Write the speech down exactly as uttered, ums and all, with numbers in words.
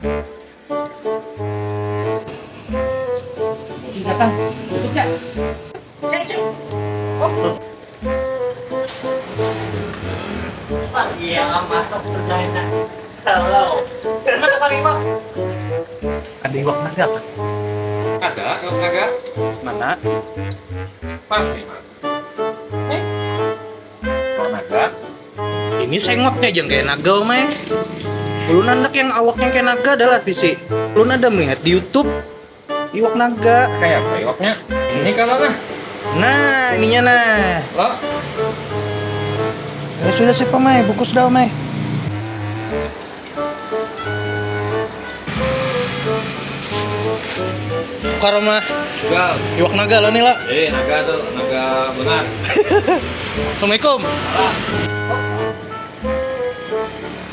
Bocil datang, tutup ya. Cek, cek. Oh. Pak, iya, masuk kerjanya. Halo. Kenapa, Pak Ibu? Ada iwak naga kan? Ada iwak naga. Mana? Pas nih, Mas. Nih. Iwak naga. Ini sengotnya jang kayak naga, Mai. Ulun handak yang awaknya kayak naga adalah visi. Ulun ada melihat di YouTube iwak naga. Kayak apa iwaknya? Ini kalau nah. Nah, ininya nah. Lo? Ya sudah sih, Mai, bungkus dah, Mai. Tukar, Mai. Jual. Iwak naga lo nih, lo. Eh, naga tuh, naga benar. Assalamualaikum. Salam.